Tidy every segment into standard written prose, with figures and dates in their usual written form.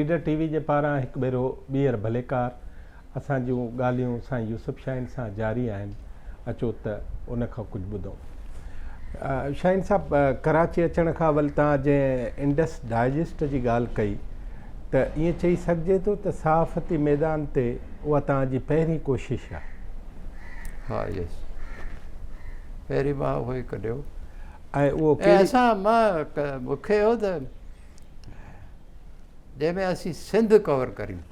Leader ٽي V جي پاران هڪ ڀيرو ٻيهر ڀليڪار. اسان جون ڳالهيون سائين يوسف شاهين سان جاري آهن. اچو ته ان کان ڪجهه ٻڌون. شاهين صاحب ڪراچي اچڻ کان اول توهان جنهن انڊس ڊائجسٽ جي ڳالهه ڪئي ته ائين چئي سگهجي ٿو ته صحافتي ميدان تي اها توهان جي پهرين ڪوشش آهي. ها يس پهرين مان اهو ئي ڪڍيو. ۽ اهو ڪهڙي. ۽ اسان مان مون کي هو ته جنهن ۾ اسين سنڌ ڪور ڪريون.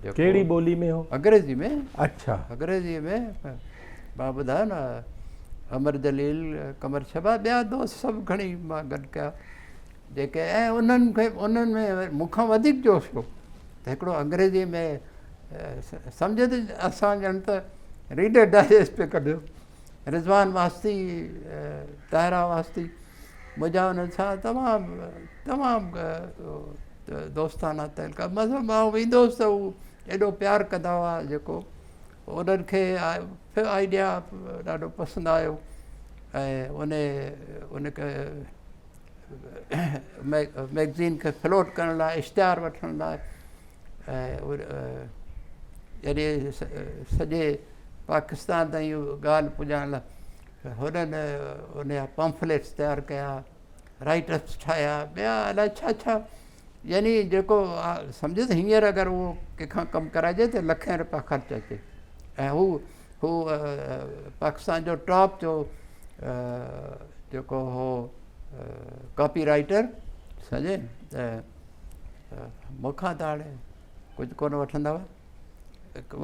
ڪهڙي ٻولي ۾ هو؟ انگريزي ۾. اڇا. انگريزي ۾ مان ٻڌايو نه امر جليل، قمر شبا ٻيا دوست سڀ کڻي مان گڏ ڪيا جيڪي ۽ انهن کي انهن ۾ مون کان وڌيڪ جوش هو ته هڪڙو انگريزي ۾ سمجهه ته اسان ڄڻ ته ريڊر ڊائجسٽ پئي ڪڍيو. رضوان واسطي، طاهره واسطي منهنجا انهن سان تمام تمام دوستانه تعلقا مطلب مان ويندو هوس ته هو ايڏو پيار ڪندا هئا جيڪو انهن کي آئيڊيا ڏاڍو پسند آيو ۽ ان ان کي ميگزين کي فلوٽ ڪرڻ لاء اشتهار وٺڻ لاء ۽ يعني سڄي پاڪستان تائين اها ڳالهه پڄائڻ لاء هنن ان جا پمفليٽس تيار ڪيا، رائيٽ اپس ٺاهيا، ٻيا الائي ڇا ڇا يعني جيڪو سمجهو ته هينئر اگر اهو ڪنهن کان ڪم ڪرائجي ته لکين روپيا خرچ اچي ۽ هو هو پاڪستان جو ٽاپ جو جيڪو هو ڪاپي رائيٽر سمجهي ته مون کان ته هاڻي ڪجهه ڪونه وٺندا هئا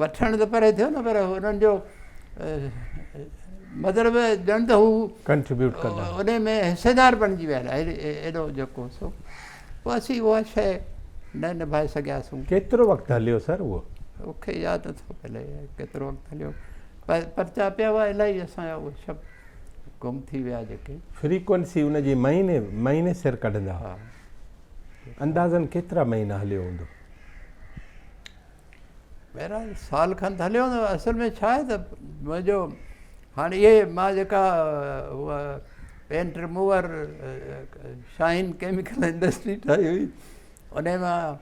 وٺڻ ته پري ٿيو نه پر انهن جو مطلب ڄڻ ته هو ڪنٽريبيوٽ ڪندا ان ۾ حصيدار بڻجي ويا ايڏو جيڪو سو پوء اسين اها شيء نه نڀائي سگهياسون. ڪيترو وقت هليو سر اهو؟ مونکي ياد نٿو پئي ڪيترو وقت هليو پرچا پيا هئا الائي اسان جا اهي سڀ گم ٿي ويا جيڪي. فريڪوئنسي ان جي مهيني مهيني سر ڪڍندا هئا. اندازن ڪيترا مهينا هليو هوندو؟ بهرحال سال کن ته هليو هوندو. اصل ۾ ڇا آهي ته منهنجو هاڻي اهي مان جيڪا هوء paint remover Shaheen chemical industry ٺاهي هئي ان مان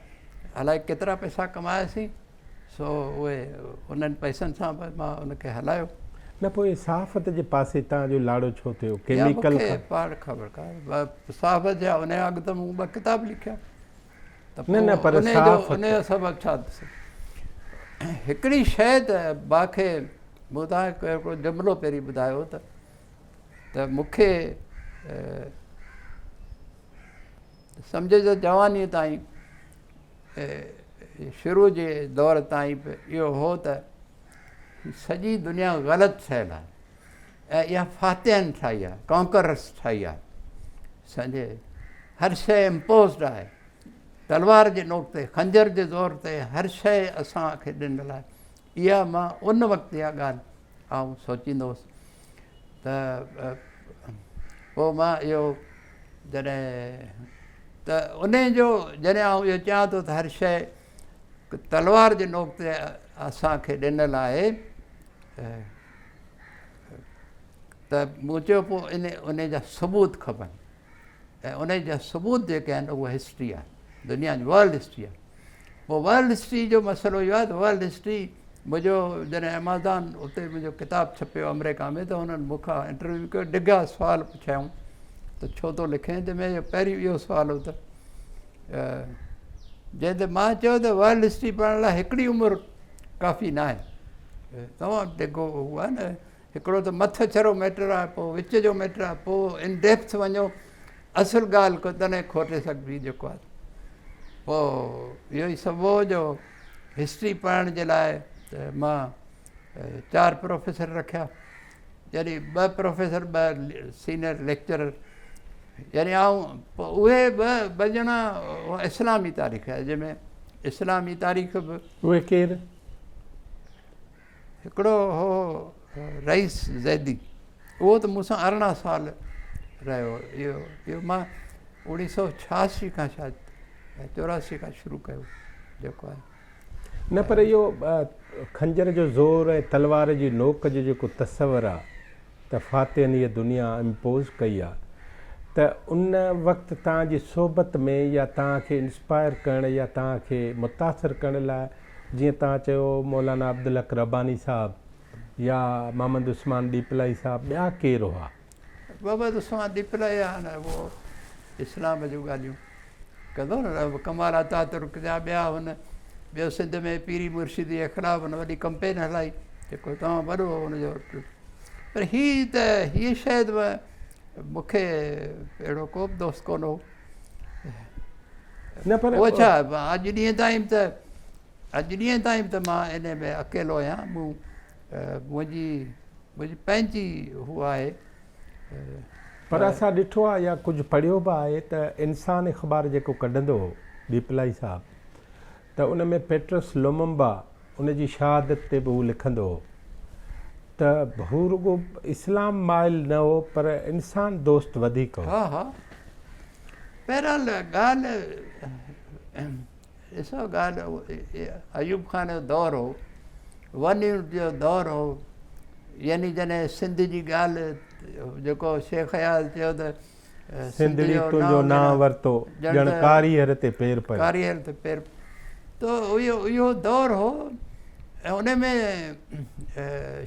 الائي ڪيترا پئسا ڪماياسين سو اهي انهن پئسن سان به مان ان کي هلايو. نه پوء صحافت جي پاسي تان جو لاڙو ڇو ٿيو؟ ڪيميڪل کان. پاڻ خبر ڪانه صحافت جا ان کان اڳ ته مون ٻه ڪتاب لکيا. نه نه پر صحافت. ان جو سبب ڇا هڪڙي شيء ته با کي مون توهان کي هڪڙو جملو پهرين ٻڌايو ته ته مون کي سمجهه ته جوانيء تائين شروع جي دور تائين به اهو هو ته سڄي دنيا غلط ٺهيل آهي ۽ اها فاتحن ٺاهي آهي، ڪانڪررس ٺاهي آهي، سمجهي هر شيء امپوزڊ آهي، تلوار جي نوڪ تي، خنجر جي زور تي هر شيء اسان کي ڏنل آهي. اها مان ان وقت اها ڳالهه آئون سوچيندو هوس ته پوء مان اهو جڏهن ته ان جو جڏهن آئون اهو چوان ٿو ته هر شيء تلوار جي نوڪ تي اسان کي ڏنل آهي ته مون چيو پوء ان ان جا ثبوت کپن ۽ ان جا ثبوت جيڪي آهن اهو هسٽري آهي دنيا جي ورلڊ هسٽري آهي پوء ورلڊ هسٽري جو مسئلو اهو آهي ته ورلڊ هسٽري منهنجو جڏهن ايمازان اتي منهنجو ڪتاب ڇپيو آمريڪا ۾ ته هنن مون کان انٽرويو ڪيو ڊگها سوال پڇيائون ته ڇو ٿو لکين ته منهنجو پهريون اهو سوال هو ته جنهن تي مان چيو ته ورلڊ هسٽري پڙهڻ لاء هڪڙي عمر ڪافي نه آهي تمام ڊگهو هو آهي نه هڪڙو ته مٿ ڇرو ميٽر آهي پوء وچ جو ميٽر آهي پوء ان ڊيپٿ وڃو اصل ڳالهه ڪو تڏهن کوٽي سگهبي جيڪو آهي پوء اهو ئي سبب هو جو هسٽري پڙهڻ جي لاء ته مان چار پروفيسر رکيا يعني ٻه پروفيسر ٻه سينئر ليڪچرر يعني آئون اهي ٻه ٻه ڄڻا اسلامي تاريخ آهي جنهن ۾ اسلامي تاريخ به اهي ڪير؟ هڪڙو هو رئيس زيدي اهو ته مون سان 18 سال رهيو اهو اهو مان 1986 کان شايد 84 کان شروع ڪيو جيڪو آهي نه پر اهو خنجر جو زور ۽ تلوار جي نوڪ جو جيڪو تصور آ ته فاتحن هيء دنيا امپوز ڪئي آ ته ان وقت توهان جي صحبت ۾ يا توهان کي انسپائر ڪرڻ يا توهان کي متاثر ڪرڻ لاء جيئن توهان چيو مولانا عبدالحق رباني صاحب يا محمد عثمان ڏيپلائي صاحب ٻيا ڪير هئا؟ محمد عثمان ڏيپلائي آهي نه اهو اسلام جون ڳالهيون ڪندو نه ڪمال اتاترڪ جا ٻيا هن ٻيو سنڌ ۾ پيري مرشدي جي خلاف هن وڏي ڪمپين هلائي جيڪو تمام وڏو هو هن جو پر هي ته هيء شايد مون کي اهڙو ڪو به دوست ڪونه هو. نه پر اهو ڇا اڄ ڏينهن تائين ته اڄ ڏينهن تائين ته مان ان ۾ اڪيلو آهيان مون منهنجي منهنجي پنهنجي هو آهي. پر اسان ڏٺو آهي يا ڪجهه پڙهيو به آهي ته انسان اخبار جيڪو ڪڍندو هو ڏيپلائي صاحب ته ان ۾ پيٽرس لوممبا ان جي شهادت تي به هو لکندو هو ته هو رڳو اسلام مائل نه هو پر انسان دوست وڌيڪ هو. ها ها بهرحال ڳالهه ڏسو ڳالهه ايوب خان جو دور هو ون يونٽ جو دور هو يعني جڏهن سنڌ جي ڳالهه جيڪو شيخ اياز چيو ته سنڌڙي تنهنجو نانء ورتو، ڄڻ ڪاريهر تي پير پيو. ڪاريهر تي پير تو اهو اهو دور هو ۽ ان ۾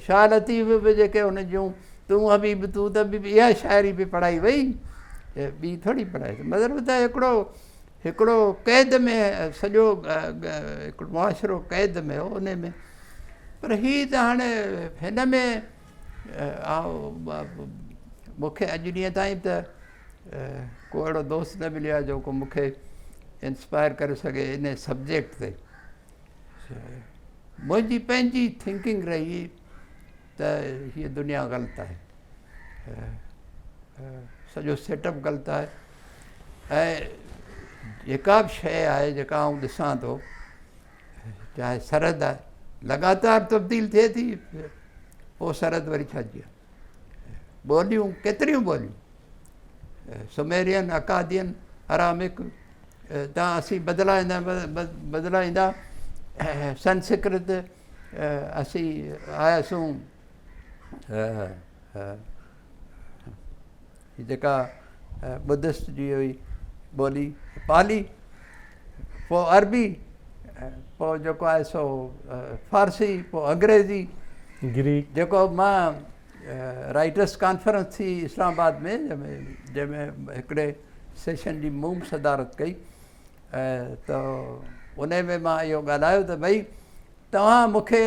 شاهه لطيف به جيڪي هن جون تون حبيب تون طبيب اها شاعري به پڙهائي وئي ٻي ٿوري پڙهائي مطلب ته هڪڙو هڪڙو قيد ۾ سڄو هڪڙو معاشرو قيد ۾ هو ان ۾ پر هي ته هاڻي هن ۾ مون کي اڄ ڏينهن تائين ته ڪو اهڙو دوست نه مليو آهي جيڪو مون کي انسپائر ڪري سگهي ان سبجيڪٽ تي. منهنجي پنهنجي ٿنڪنگ رهي ته هيء دنيا غلط آهي، سڄو سيٽ اپ غلط آهي ۽ جيڪا به شيء آهي جيڪا آئون ڏسان ٿو چاهي سرحد آهي لڳاتار تبديل ٿئي ٿي پوء سرحد وري ڇا جي آهي ٻوليون ڪيتريون ٻوليون سميرين اڪادين ارامڪ تان اسين بدلائيندا بدلائيندا سنسڪرت اسين آياسون هي جيڪا ٻڌسٽ جي هئي ٻولي پالي پوء عربي پوء جيڪو آهي سو فارسي پوء انگريزي گريڪ جيڪو مان رائٽرس ڪانفرنس ٿي اسلام آباد ۾ جنهن ۾ هڪڙي سيشن جي مون صدارت ڪئي ته ان ۾ مان اهو ڳالهايو ته ڀئي توهان مون کي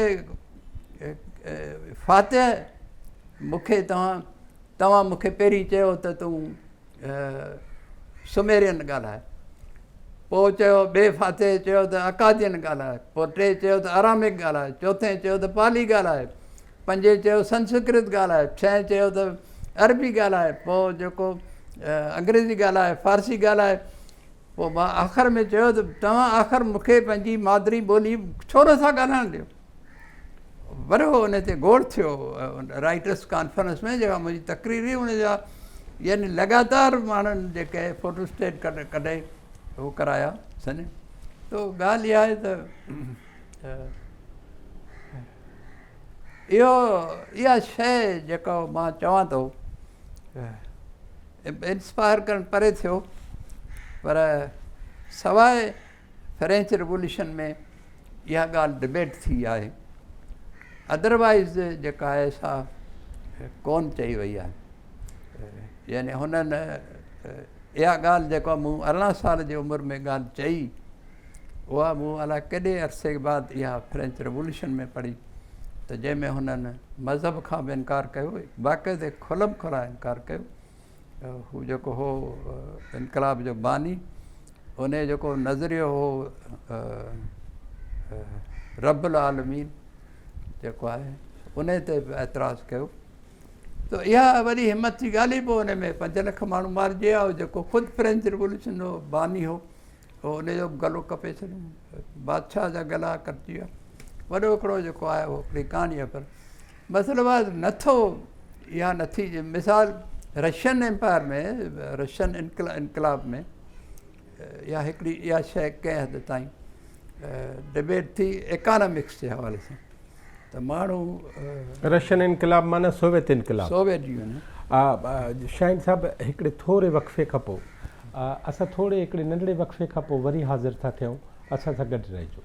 فاتح مون کي توهان توهان مون کي پهرين چيو ته تون سميرين ڳالهاء پوء چيو ٻئي فاتح چيو ته اڪادين ڳالهاء پوء ٽئين چيو ته ارامڪ ڳالهاء چوٿين چيو ته پالي ڳالهاء پنجين چيو سنسڪرت ڳالهاء ڇهين چيو ته عربي ڳالهاء پوء جيڪو انگريزي ڳالهاء فارسي ڳالهاء پوء مان آخر ۾ چيو ته توهان آخر مون کي پنهنجي مادري ٻولي ڇو نٿا ڳالهائڻ ڏيو؟ وڏو ان تي گوڙ ٿيو رائٽرس ڪانفرنس ۾ جيڪا منهنجي تقرير هئي ان جا يعني لڳاتار ماڻهن جيڪي فوٽو اسٽيٽ ڪڍي هو ڪرايا سمجهي تو ڳالهه اها آهي ته اهو اها شيء جيڪا مان چوان ٿو انسپائر ڪرڻ پري ٿيو پر سواء فرينچ ريوليوشن ۾ اها ڳالهه ڊبيٽ ٿي آهي ادروائز جيڪا آهي سا ڪون چئي وئي آهي يعني هنن اها ڳالهه جيڪا مون 18 سال جي عمر ۾ ڳالهه چئي اها مون الائي ڪيڏي عرصي بعد اها فرينچ ريوليوشن ۾ پڙهي ته جنهن ۾ هنن مذهب کان به انڪار ڪيو باقاعدي کلم کلا انڪار ڪيو هو جيڪو هو انقلاب جو باني ان جو جيڪو نظريو هو رب العالمين جيڪو آهي ان تي به اعتراض ڪيو ته اها وڏي همت جي ڳالهه هئي پوء ان ۾ 5 لک ماڻهو مارجي ويا جيڪو خود فرينچ ريولوشن جو باني هو پوء ان جو به گلو ڪپي ڇڏيو بادشاهه جا گلا ڪٽجي ويا وڏو هڪڙو جيڪو آهي اهو هڪڙي ڪهاڻي آهي پر مسئلو آهي نٿو اها نٿي مثال رشين امپائر ۾ رشين انقلاب ۾ اها هڪڙي اها شيء ڪنهن حد تائين ڊبيٽ ٿي اڪانامڪس جي حوالي سان ته ماڻهو رشين انقلاب معنيٰ سوويت انقلاب سوويت يونين. شاهين صاحب هڪڙي ٿوري وقفي کان پوء اسان ٿوري هڪڙي ننڍڙي وقفي کان پوء وري حاضر ٿا ٿيون اسان سان گڏ رهجو.